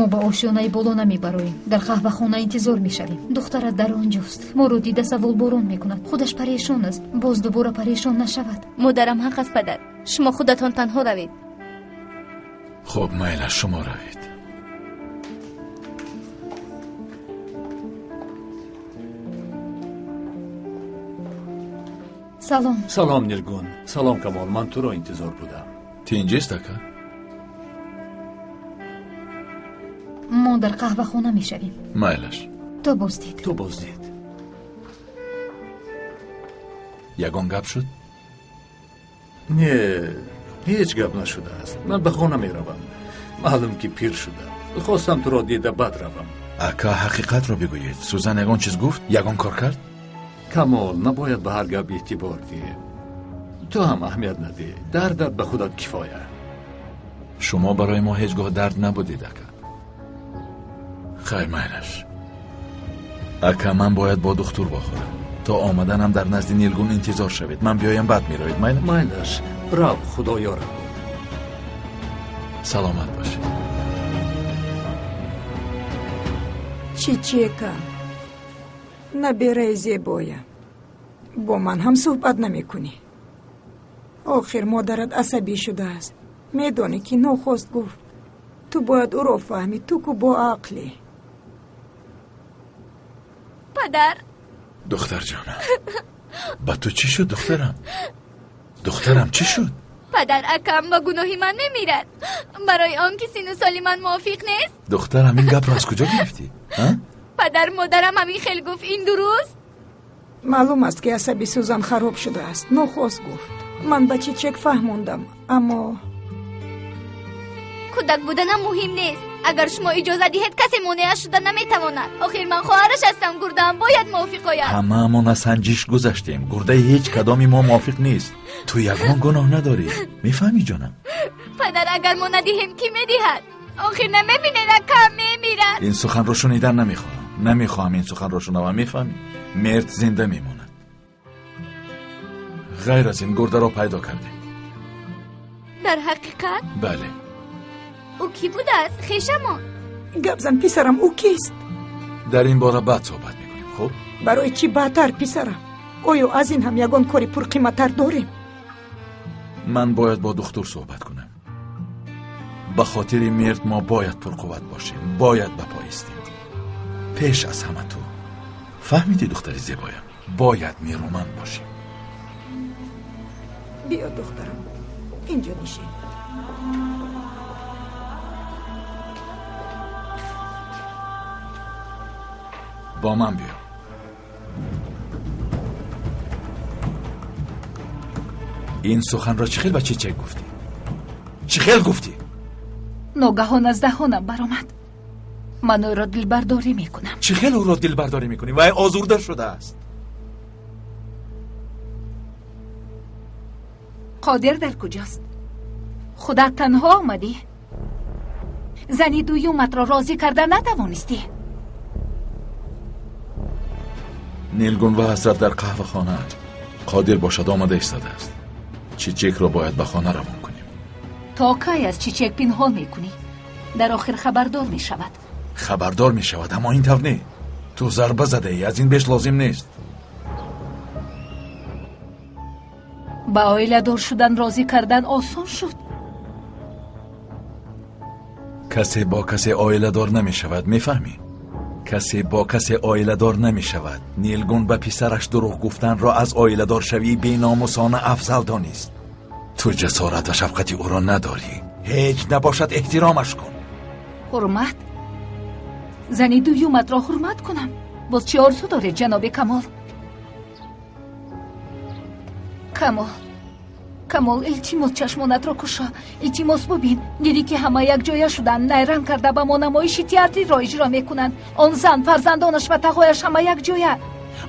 Мо ба ошёнаи боло намебароем. Дар қаҳвахона интизор мешавем. Духтарат дар он ҷост. Моро дида саволборон мекунад. Худаш парешон аст. Боз дубора парешон нашавад. Модарам ҳақ аст, падар. Шумо худатон танҳо равед. Хуб, майла, шумо равед. Салом. Салом, Нилгун. Салом, Камол. Ман туро интизор будам. Тинҷист, ака? Мо дар қаҳвахона мешавем. Майлаш. То боздид. То боздид. Ягон гап шуд? Не, ҳеҷ гап нашудааст. Ман ба хона меравам. Маълум ки пир шудам. Хостам туро дида баъд равам. Ака, ҳақиқатро бигӯед. Сузан ягон чиз гуфт? Ягон кор кард? Камол, набояд ба ҳар гап эътибор диҳем. Ту ҳам аҳамият надиҳ. Дардат ба худат кифоя. Шумо барои мо ҳеҷ гоҳ дард набудед, ака. Хайр, майлаш. Ака, ман бояд бо духтур вохӯрам. То омаданам дар назди Нилгун интизор шавед. Ман биёям, баъд мероед, майлаш? Майлаш, рав, худо ёрат бод. Саломат бошед. Чичека, набираи зебоя, бо ман ҳам суҳбат намекунӣ. Охир модарат асабӣ шудааст. Медонӣ ки нохост гуфт. Ту бояд ӯро фаҳмӣ, ту ку боақлӣ. Падар. Духтарҷонам, ба ту чӣ шуд, духтарам? Духтарам, чӣ шуд? Падар, акам ба гуноҳи ман мемирад. Барои он ки сину соли ман мувофиқ нест. Духтарам, ин гапро аз куҷо гирифтӣ? Падар, модарам ҳамин хел гуфт. Ин дуруст? Маълум аст ки асаби Сузан хароб шудааст. Нохост гуфт. Ман ба Чичек фаҳмондам, аммо кӯдак буданам муҳим нест. Агар шумо иҷоза диҳед, касе монеа шуда наметавонад. Охир ман хоҳараш ҳастам, гурдаам бояд мувофиқ ояд. Ҳамаамон аз санҷиш гузаштем. Гурдаи ҳеҷ кадоми мо мувофиқ нест. Ту ягон гуноҳ надорӣ. Мефаҳмӣ, ҷонам? Падар, агар мо надиҳем, кӣ медиҳад? Охир намебинед, акам мемирад. Ин суханро шунидан намехоҳам. Намехоҳам ин суханро шунавам, мефаҳмӣ? Мерд зинда мемонад. Ғайр аз ин гурдаро пайдо кардем. Дар ҳақиқат? Бале. Ӯ кӣ будааст? Хешамон. Гап зан, писарам, ӯ кист? Дар ин бора баъд суҳбат мекунем, хуб? Барои чӣ баъдтар, писарам? Оё аз ин ҳам ягон кори пурқиматтар дорем? Ман бояд бо духтур суҳбат кунам. Ба хотири мерд мо бояд пурқувват бошем, бояд ба по истем. Пеш аз ҳама ту. Фаҳмидӣ, духтари зебоям? Бояд нерӯманд бошем. Биё, духтарам, инҷо нишин. Бо ман биё. Ин суханро чӣ хел ба Чичек гуфтӣ? Чӣ хел гуфтӣ? Ногаҳон аз даҳонам баромад. Ман ӯро дилбардорӣ мекунам. Чӣ хел ӯро дилбардорӣ мекунӣ? Вай озурда шудааст. Қодир дар куҷост? Худат танҳо омадӣ? Зани дуюматро розӣ карда натавонистӣ? Нилгун ва Ҳасрат дар қаҳвахонаанд. Қодир бошад омада истодааст. Чичекро бояд ба хона равон кунем. То кай аз Чичек пинҳон мекунӣ? Дар охир хабардор мешавад. Хабардор мешавад, аммо ин тавр не. Ту зарба задаӣ, аз ин беш лозим нест. Ба оиладор шудан розӣ кардан осон шуд. Касе бо касе оиладор намешавад, мефаҳмӣ? Касе бо касе оиладор намешавад. Нилгун ба писараш дурӯғ гуфтанро аз оиладоршавии беномусона афзал донист. Ту ҷасорат ва шафқати ӯро надорӣ. Ҳеҷ набошад эҳтиромаш кун. Ҳурмат? Зани дуюматро ҳурмат кунам? Боз чӣ орзу доред, ҷаноби Камол? Камол, Камол, илтимос чашмонатро кушо. Илтимос бубин. Дидӣ ки ҳама якҷоя шуданд, найранг карда ба мо намоиши театриро иҷро мекунанд. Он зан, фарзандонаш ва тағояш ҳама якҷоя.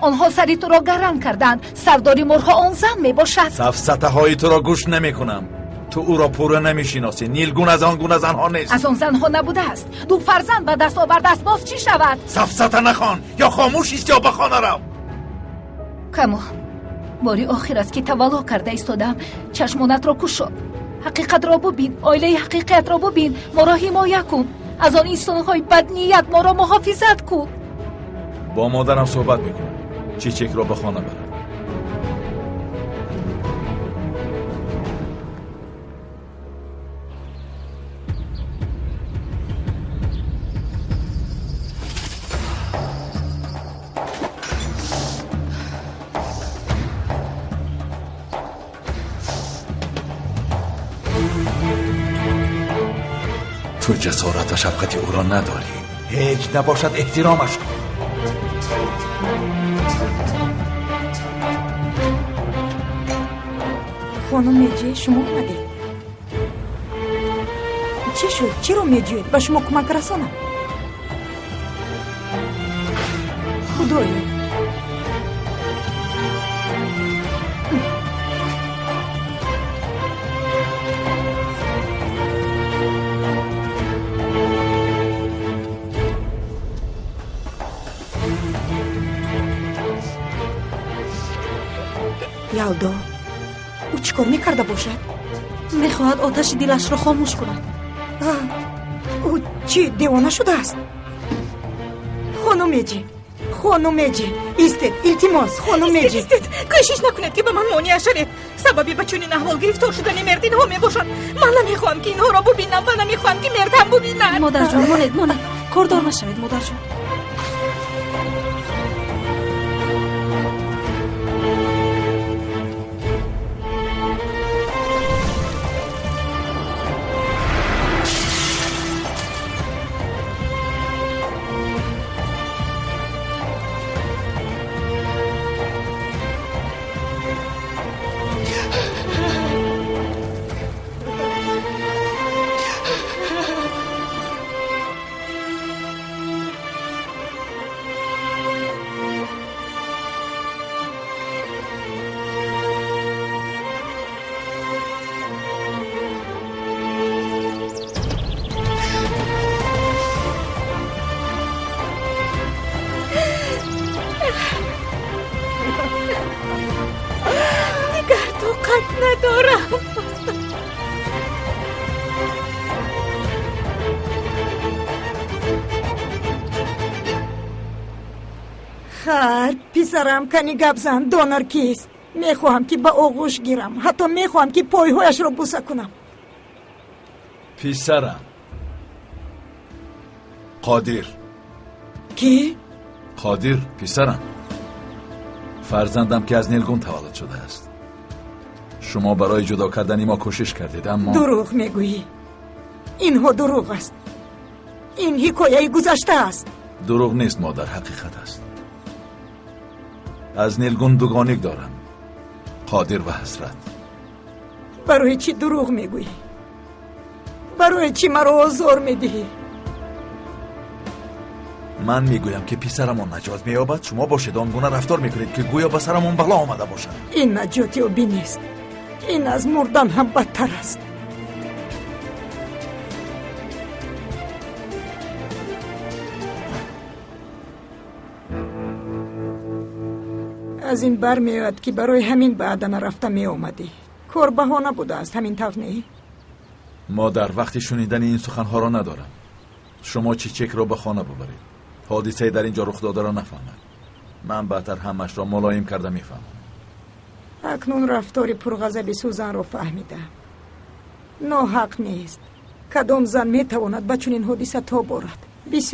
Онҳо сари туро гаранг карданд. Сардори мурғҳо он зан мебошад. Сафсатаҳои туро гӯш намекунам. Ту ӯро пурра намешиносӣ. Нилгун аз он гуна занҳо нест. Аз он занҳо набудааст. Ду фарзанд ба даст овардааст, боз чӣ шавад? Сафсата нахон, ё хомӯш ист, ё ба хона рав. Камол, бори охир аст ки тавалло карда истодаам. Чашмонатро кушо. Ҳақиқатро бубин, оилаи ҳақиқиятро бубин. Моро ҳимоя кун. Аз он инсонҳои бадният моро муҳофизат кун. Бо модарам суҳбат мекунам. Чичекро ба хона барад. Ту ҷасорат ва шафқати ӯро надорӣ. Ҳеҷ набошад эҳтиромаш кун. Хонум Меҷи, шумо омадед. Чӣ шуд? Чиро меҷӯед? Ба шумо кӯмак расонам? Худоё! Ялдо, ӯ чӣ кор мекарда бошад? Мехоҳад оташи дилашро хомӯш кунад. Ӯ чӣ, девона шудааст? Хонум Меҷи, хонум Меҷи, истед, илтимос, хонум Меҷи. Истед, кӯшиш накунед, ки ба ман монеа шавед. Сабаби ба чунин аҳвол гирифтор шудани мерд инҳо мебошанд. Ман намехоҳам, ки инҳоро бубинам ва намехоҳам, ки мерд ҳам бубинад. Модарҷон, монед, монед, кордор нашавед, модарҷон. Дигар тоқат надорам. Хар, писарам, кани гап зан, донор кист? Мехоҳам, ки ба оғӯш гирам, ҳатто мехоҳам, ки пойҳояшро буса кунам. Писарам Қодир. Кӣ? Қодир, писарам. Фарзандам, ки аз Нилгун таваллуд шудааст. Шумо барои ҷудо кардани мо кӯшиш кардед, аммо дурӯғ мегӯӣ. Инҳо дурӯғ аст. Ин ҳикояи гузашта аст. Дурӯғ нест, модар, ҳақиқат аст. Аз Нилгун дугоник дорам, Қодир ва Ҳасрат. Барои чӣ дурӯғ мегӯӣ? Барои чӣ маро озор медиҳӣ? Ман мегӯям, ки писарамон наҷот меёбад, шумо бошед он гуна рафтор мекунед, ки гӯё ба сарамон бало омада бошад. Ин наҷотёбӣ нест. Ин аз мурдан ҳам бадтар аст. Аз ин бармеояд, ки барои ҳамин ба Адана рафта меомадӣ. Кор баҳона будааст, ҳамин тавр не? Модар, вақти шунидани ин суханҳоро надорам. Шумо Чичекро ба хона бубаред. Ҳодисае дар ин ҷо рух додаро нафаҳмад. Ман баъдтар ҳамашро мулоим карда мефаҳмам. Акнун рафтори пурғазаби Сузанро фаҳмидам. Ноҳақ нест. Кадом зан метавонад ба чунин ҳодиса тоб орад? Бисёр